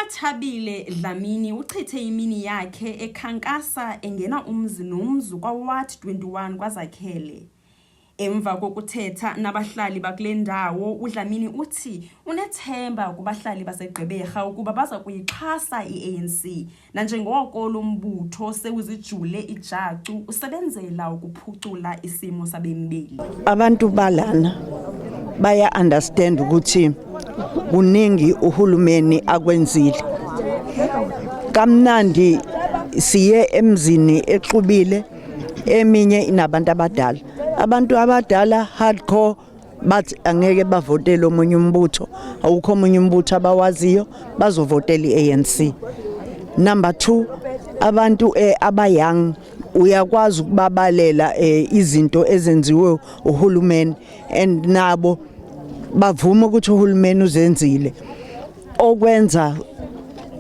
UBathabile Dlamini uchithe imini yakhe ekhankasa engena umzi nomzi kwaWard 21 KwaZakhele. Emva kokuthetha nabahlali bakule ndawo, uDlamini uthi unethemba kubahlali baseGqeberha ukuba baza kuyixhasa i-ANC nanjengoko lo mbutho sewuzijule ijacu usebenzela ukuphucula isimo sabemi beli. Abantu balana baya understand ukuthi kuningi uhulumeni akwenzile. Kamnandi siye emzini exubile, eminye inabantu abadala. Abantu abadala hardcore bathi angeke bavotele omunye umbutho, awukho omunye umbutho abawaziyo, bazovotela i-ANC. Number 2, abantu abayang uyakwazi ukubabalela izinto ezenziwe uhulumeni and nabo bavuma ukuthi uhulumeni uzenzile, okwenza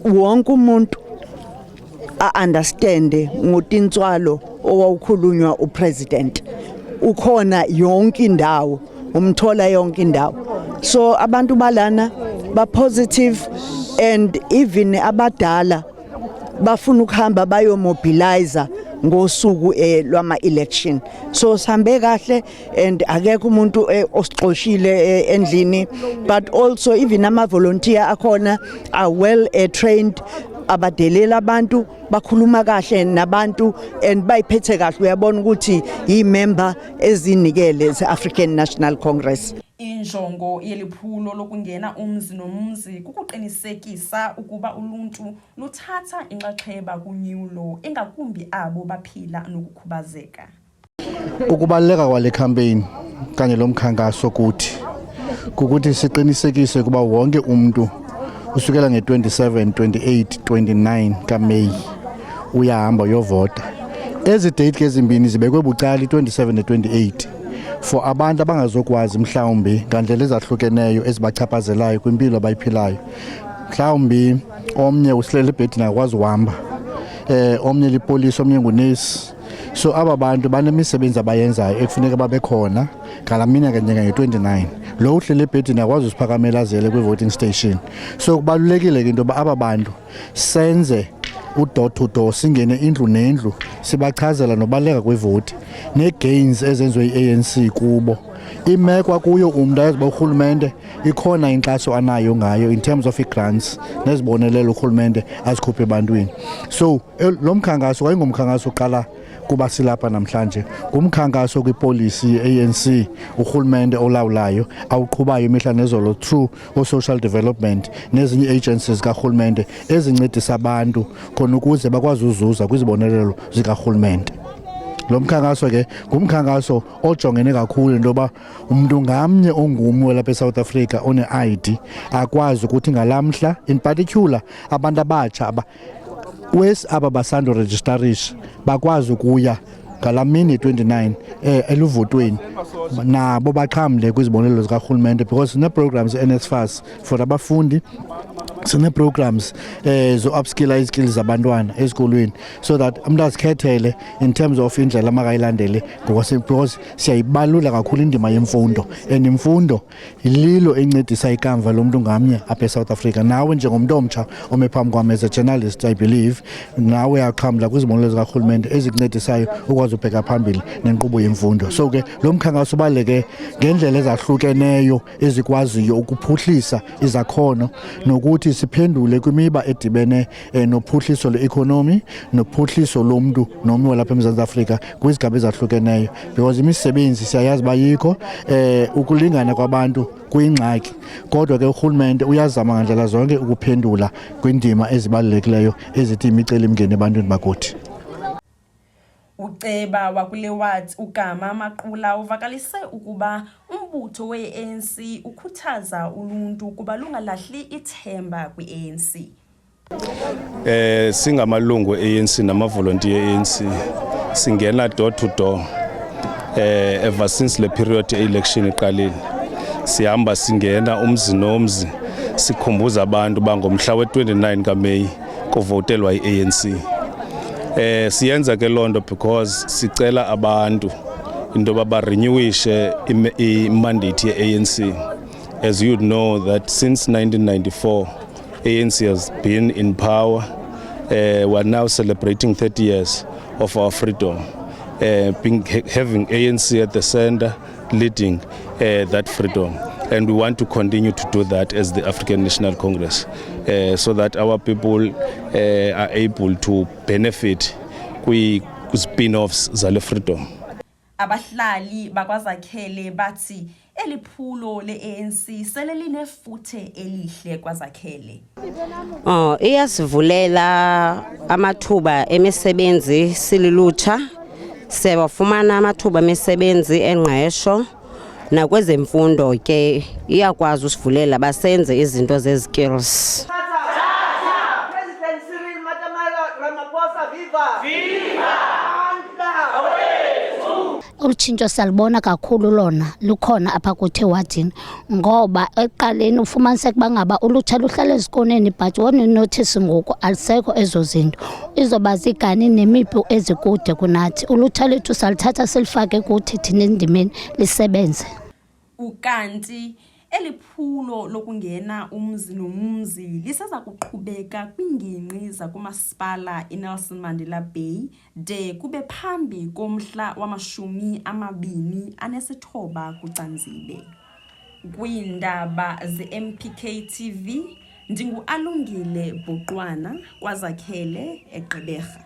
wonke umuntu a-understand ngotintswalo owawukhulunywa upresident. Ukhona yonke indawo, umthola yonke indawo. So abantu balana ba positive and even abadala bafuna ukuhamba bayomobilize ngosuku lwama election. So sihambe kahle and akekho umuntu osixoshile endlini, but also even ama volunteer akhona are well trained, abadelela abantu, bakhuluma kahle nabantu and bayiphethe kahle. Uyabona ukuthi yi-member ezinikele ze-African National Congress. Injongo yeliphulo lokungena umzi nomzi kukuqinisekisa ukuba uluntu luthatha inxaxheba kunyulo, ingakumbi abo baphila nokukhubazeka. Ukubaluleka kwale campaign kanye lo mkhankaso kuthi kukuthi siqinisekise ukuba wonke umuntu usukela nge-27, 28, 29 kaMeyi uyahamba uyovota. Ezi date ke ezimbini zibekwe bucala, i-27 ne-28, for abantu abangazokwazi mhlawumbi ngandlela ezahlukeneyo ezibachaphazelayo kwimpilo abayiphilayo. Mhlawumbi omnye usilele ebhedini, akakwazi uhamba, omnye lipolisa, omnye ngunesi. So aba bantu banemisebenzi abayenzayo ekufuneka babe khona ngalaa mini kanye nge-29. Lo uhlele ebhedini akwazi usiphakamela azele kwi-voting station. So kubalulekile ke into yoba aba bantu senze u-door to door, singene indlu nendlu, sibachazela nobaluleka kwevoti nee-gains ezenziwe yi-ANC kubo. Imeko akuyo umntu ayazi uba urhulumente ikhona inkxaso anayo ngayo in terms of ii-grants nezibonelelo urhulumente azikhuphe ebantwini. So lo mkhankaso wayengumkhankaso uqala kuba silapha namhlanje, ngumkhankaso kwipolisi ye-ANC urhulumente olawulayo awuqhubayo imihla nezolo through o-social development nezinye ii-agencies karhulumente ezincedisa abantu khona ukuze bakwazi uzuza kwizibonelelo zikarhulumente. Lo mkhankaso ke ngumkhankaso ojongene kakhulu into yoba umntu ngamnye ongummi walapha eSouth Africa one-ID akwazi ukuthi ngalaa mhla, in particular abantu abatsha aba wesi aba basando registerisha, bakwazi ukuya ngalaa mini 29 eluvotweni, nabo baxhamle kwizibonelelo zikarhulumente, because sine-programs NSFAS for abafundi, sine-programs zo-upskilla izikills zabantwana ezikolweni, so that umntu azikhethele in terms of indlela amakayilandele because siyayibalula kakhulu indima yemfundo, and imfundo lilo encedisa ikamva lomntu ngamnye apha eSouth Africa. Nawe njengomntu omtsha ome phambi kwam as a journalist, I believe nawe uyaxhamla kwizibonelelo zikarhulumente ezikuncedisayo ukwazi ubheka phambili nenkqubo yemfundo. So ke lo mkhankaso ubaluleke ngendlela ezahlukeneyo ezikwaziyo ukuphuhlisa izakhono nokuthi siphendule kwimiba edibene nophuhliso lwe-economy nophuhliso lomntu nommi walapha eMzantsi Afrika kwizigaba ezahlukeneyo, because imisebenzi siyayazi uba yikho, ukulingana kwabantu kuyingxaki, kodwa ke urhulumente uyazama ngandlela zonke ukuphendula kwindima ezibalulekileyo ezithi imicelimngeni ebantwini bakuthi. Uceba wakule ward uGama Maqula uvakalise ukuba umbutho we-ANC ukhuthaza uluntu ukuba lungalahli ithemba kwi-ANC. Singamalungu e-ANC namavolunteer e-ANC singena door to door ever since le period election iqalile. Sihamba singena umzi nomzi, sikhumbuza abantu bangomhla we-29 kaMeyi kuvotelwa i-ANC. Siyenza ke lonto because sicela abantu into yoba barenewishe i-mandate ye-ANC. As you know that since 1994 ANC has been in power. We are now celebrating 30 years of our freedom. Having ANC at the center, leading that freedom. And we want to continue to do that as the African National Congress, so that our people are able to benefit kwi spin-offs zale freedom. Abahlali bakwaZakhele bathi eli phulo le-ANC sele linefuthe elihle kwaZakhele. Oh, iyasivulela amathuba emisebenzi silulutsha. Siyawafumana amathuba emisebenzi engqesho nakwezemfundo ke iyakwazi usivulela basenze izinto zezi-skills. President Cyril Matamela Ramaphosa, viva! Viva! Amandla! Olu tshintsho siyalubona kakhulu, lona lukhona apha kuthi ewadini, ngoba ekuqaleni ufumaniseka uba ngaba ulutsha luhlala ezikoneni, but when you notice ngoku alisekho ezo zinto, izoba ziigani nemipu ezikude kunathi. Ulutsha lethu salithatha silifake kuthi thina endimeni lisebenze. Ukanti eli phulo lokungena umzi nomzi liseza kuqhubeka kwiingingqi zakumasipala iNelson Mandela Bay de kube phambi komhla wama-29 kuCanzibe. Kwiindaba ze-MPK TV, ndinguAlungile Boqwana, kwaZakhele, eGqeberha.